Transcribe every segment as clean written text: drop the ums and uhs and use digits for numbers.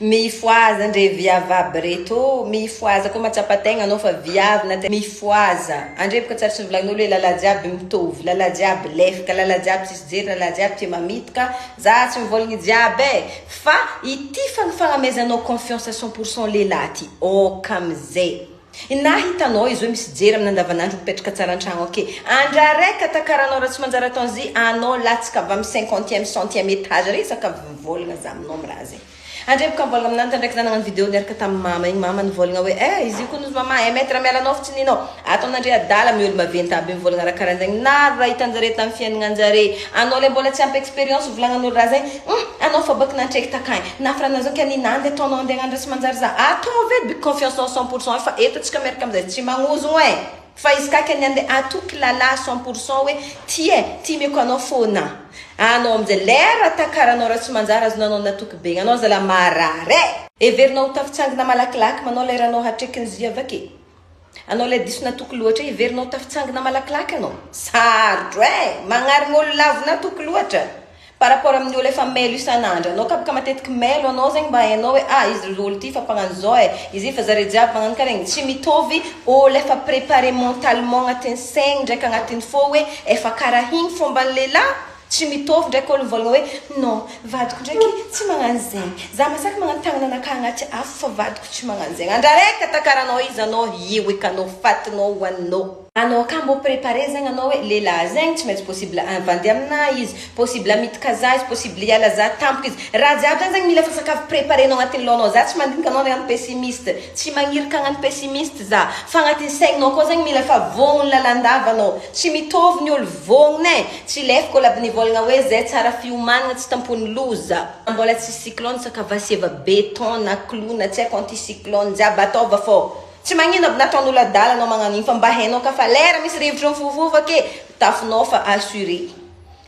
Mifohaza ndre viavy aby reto ô, mifohaza koa mahatsapa tegna anao fa viavy na mifohaza, andre boka tsary tsy novolagnin'olo hoe lalahy jiaby mitovy, lalahy jiaby lefaka, lalahy jiaby tsisy jery, lalahy jiaby tia mamitaka, za tsy mivolagna jiaby e, fa ity fagnamezanao confiance à 100% lehilahy ty, ok amizay. Na hitanao izy hoe misy jery amin'ny andavanandro mipetraka tsara an-tragno ake. Andra raika takaranao raha tsy manjary ataon'izy anao latsaka avy amin'ny cinquantième, centième étage resaka avy mivolagna za aminao amin'ny raha zegny. Andreboka mivolagna aminah ndraiky za nagnano vidéo niaraka tamin'ny mama igny mama nivolagna hoe eh izy io koa nozy mama un mètre miala anao fa tsy ninao. Ataonandre adala amin'ny olo maventy aby mivolagna raha karaha zegny na raha hitanjare tamin'ny fiaignananjare. Anao le mbola tsy ampy expérience volagnan'olo raha zegny hum anao fa baka nantraiky takagny. Na fa raha ka ninandy ataonao andeha hagnano raha tsy manjary za ataovy edy confiance en 100% fa eto antsika miaraka amizay tsy magnozogno e fa izy ka ny andeha atoky lalahy 100% hoe ty e ty meko anao fona anao amizay lera takaranao raha tsy manjary azonao anao natoky be anao zala marary e heverinao ho tafitsangana malakilaky manao leranao hatreky ny zy avake anao le diso natoky loatra heverinao tafitsangana malakilaky anao sarotro e magnarigny olo lavo natoky loatra par rapport amin'ny olo efa mailo isan'andro anao kabaka matetiky mailo anao zegny mba hainao hoe ah izy olo ty fa mpagnano zao e izy fa zare jiaby magnano karaha igny tsy mitovy olo efa préparé mentalement agnatin'ny saigny ndraiky agnatin'ny fo hoe efa karaha igny fomban'ny lehilahy tsy mitovy ndraiky olo mivolagna hoe non vadiko ndraiky tsy magnano zegny za masaky magnano tagnana anakahy agnaty afo fa vadiko tsy magnano zegny andra raika takaranao izy anao ioeky anao fatinao hoaninao anao ka mbô préparé zegny anao hoe lehilahy zegny tsy maintsy possible avandy aminahy izy possible hamitaka za izy possible hiala za tampoka izy raha jiaby zany zegny mila fa sakafo préparenao agnatin'ny lohanao za tsy mandinika anao hagnano pessimiste tsy magnirika hagnano pessimiste za fa agnatin'ny saigninao koa zegny mila fa vognony lalandava anao tsy mitovy ny olo vognona e tsy lefaka olo aby nivolagna hoe zay tsara fiomanana tsy tampony loza mbola tsy cyclone sakavasieva béton na clou na tsy haiko anticyclone jiaby ataova fô tsy magnino aby nataon'olo adala anao magnano igny fa mba hainao ka fa lera misy rivotro mifofofa ake tafinao fa assuré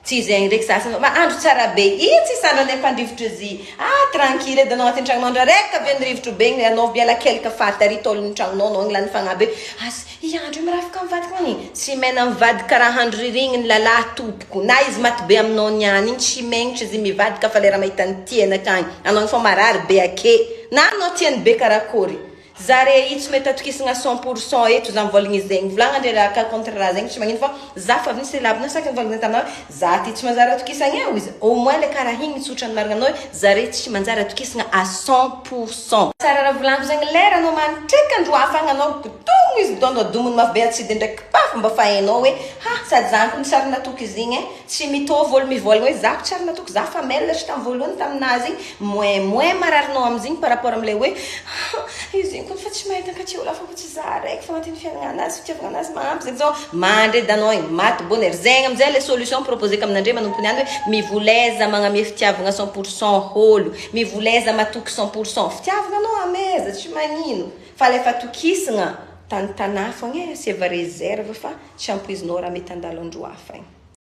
tsy zegny ndraiky sasany fa andro tsara be io tsy sandra andeha mpandrivotro izy ah tranquille edy anao agnatin'ny tragnonao andro raiky avy ny rivotro be igny anao miala kelika fatary tôlin'ny tragnonao anao igny lany fagnahy be as i andro io mirafika mivadika magnino tsy mena mivadika karaha andro ririgny ny lalahy tompoko na izy maty be aminao niany igny tsy megnitra izy mivadika fa lera mahita ny tiany akagny anao igny fô marary be ake na anao tiany be karakory zare io tsy mety atokisagna 100% eto za mivolagna izy zegny volagna ndre raha ka contre raha zegny tsy magnino fa za fa avy nisy lehilahy aby nasaky nivolagna taminah hoe za ty tsy manjary atokisagna eo izy au moins le karaha igny mitsotra ny marina anao hoe zare tsy manjary atokisagna à 100%. Tsara raha volaniko zegny lera anao manitreka andro hafa agny anao gotogno izy dondro domony mafy be atsidiny ndraiky paf mba fa hainao hoe ha sady zany koa nisary natoky izy igny e tsy mitovy olo mivolagna hoe zako tsary natoky za fa melatra tamin'ny voalohany taminazy igny moins moins mararinao amizigny par rapport am'le hoe izy igny koa fa tsy mahita ankaty olo hafa fa tsy za raiky fa agnatin'ny fiainana anazy fitiavana anazy mahampy zegny zao mandre edy anao igny maty bonheur zegny amizay le solution proposeko aminandre manompo niany hoe mivoleza magnamia fitiavagna 100% olo mivoleza matoky 100% fitiavagna anao ameza tsy magnino fa lefa atokisagna tanitana fogna e asiava réserve fa tsy ampoizinao raha mety andalo andro hafa igny.